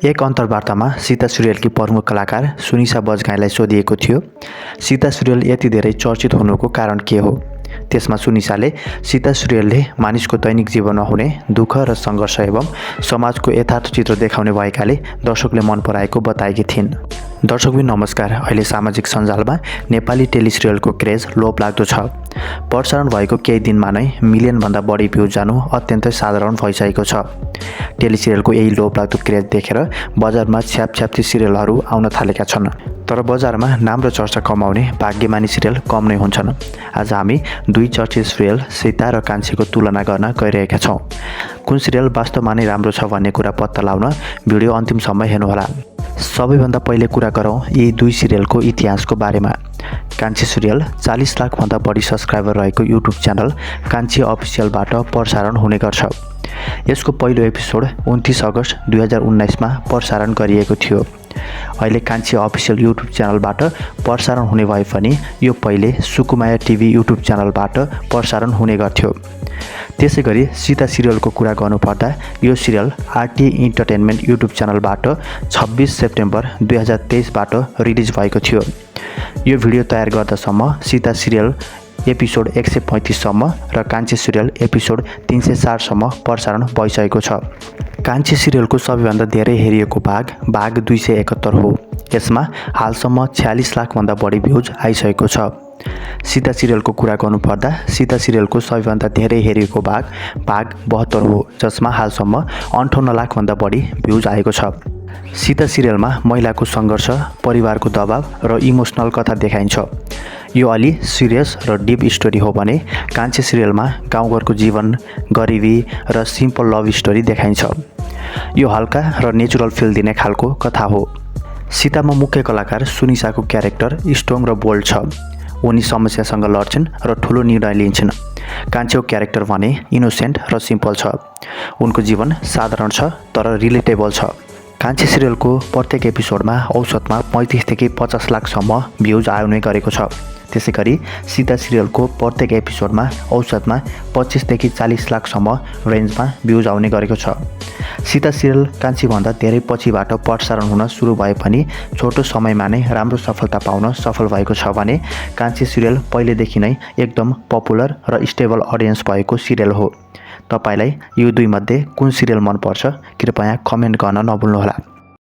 एक अन्तर्वार्तामा सीता सिरियलकी प्रमुख कलाकार सुनिसा बजगाईलाई सोधिएको थियो, सीता सिरियल यति धेरै चर्चित हुनुको कारण के हो? त्यसमा सुनिसाले सीता सिरियलले मानिसको दैनिक जीवनमा हुने दुःख र सङ्घर्ष एवं समाजको यथार्थ चित्र देखाउने भएकाले दर्शकले मन पराएको बताएकी थिइन्। दर्शकबिन नमस्कार। अहिले सामाजिक सञ्जालमा नेपाली टेलिसिरियलको क्रेज लोभलाग्दो छ। प्रसारण भएको केही दिनमा नै मिलियनभन्दा बढी भ्युज जानु अत्यन्तै साधारण भइसकेको छ। टेलिसिरियलको यही लोभलाग्दो क्रेज देखेर बजारमा छ्यापछ्याप्ती सिरियलहरू आउन थालेका छन्। तर बजारमा नाम र चर्चा कमाउने भाग्यमानी सिरियल कम नै हुन्छन्। आज हामी दुई चर्चित सिरियल सीता र कान्छीको तुलना गर्न गइरहेका छौँ। कुन सिरियल वास्तवमा नै राम्रो छ भन्ने कुरा पत्ता लगाउन भिडियो अन्तिमसम्म हेर्नुहोला। सबैभन्दा पहिले कुरा गरौँ यी दुई सिरियलको इतिहासको बारेमा। कान्छी सिरियल 40 लाखभन्दा बढी सब्सक्राइबर रहेको युट्युब च्यानल कान्छी अफिसियलबाट प्रसारण हुने गर्छ। यसको पहिलो एपिसोड 29 अगस्त 2019मा प्रसारण गरिएको थियो। अहिले कान्छी अफिसियल युट्युब च्यानलबाट प्रसारण हुने भए पनि यो पहिले सुकुमाया टिभी युट्युब च्यानलबाट प्रसारण हुने गर्थ्यो। त्यसैगरी सीता सिरियलको कुरा गर्नुपर्दा यो सिरियल आरटी इन्टरटेनमेन्ट युट्युब च्यानलबाट 26 सेप्टेम्बर 2023बाट रिलिज भएको थियो। यो भिडियो तयार गर्दासम्म सीता सिरियल एपिसोड 135सम्म र कान्छी सिरियल एपिसोड 304सम्म प्रसारण भइसकेको छ। कान्छी सिरियलको सबैभन्दा धेरै हेरिएको भाग 271 हो। यसमा हालसम्म 46 लाखभन्दा बढी भ्युज आइसकेको छ। सीता सिरियलको कुरा गर्नुपर्दा सीता सिरियलको सबैभन्दा धेरै हेरिएको भाग 72 हो, जसमा हालसम्म 58 लाखभन्दा बढी भ्युज आएको छ। सीता सिरियलमा महिलाको सङ्घर्ष, परिवारको दबाव र इमोसनल कथा देखाइन्छ। यो अलि सिरियस र डिप स्टोरी हो भने कान्छी सिरियलमा गाउँघरको जीवन, गरिबी र सिम्पल लभ स्टोरी देखाइन्छ। यो हल्का र नेचुरल फिल दिने खालको कथा हो। सीतामा मुख्य कलाकार सुनिसाको क्यारेक्टर स्ट्रङ र बोल्ड छ। उनी समस्यासँग लड्छन् र ठुलो निर्णय लिन्छन्। कान्छीको क्यारेक्टर भने इनोसेन्ट र सिम्पल छ। उनको जीवन साधारण छ तर रिलेटेबल छ। कान्छी सिरियलको प्रत्येक एपिसोडमा औसतमा 35 देखि 50 लाखसम्म भ्युज आउने गरेको छ। त्यसैगरी सीता सिरियलको प्रत्येक एपिसोडमा औसतमा 25 देखि 40 लाखसम्म रेन्जमा भ्युज आउने गरेको छ। सीता सिरियल कान्छीभन्दा धेरै पछिबाट प्रसारण हुन सुरु भए पनि छोटो समयमा नै राम्रो सफलता पाउन सफल भएको छ भने कान्छी सिरियल पहिलेदेखि नै एकदम पपुलर र स्टेबल अडियन्स भएको सिरियल हो। तपाईलाई यो दुई मध्ये कुन सिरियल मनपर्छ कृपया कमेन्ट गर्न नभुल्नुहोला।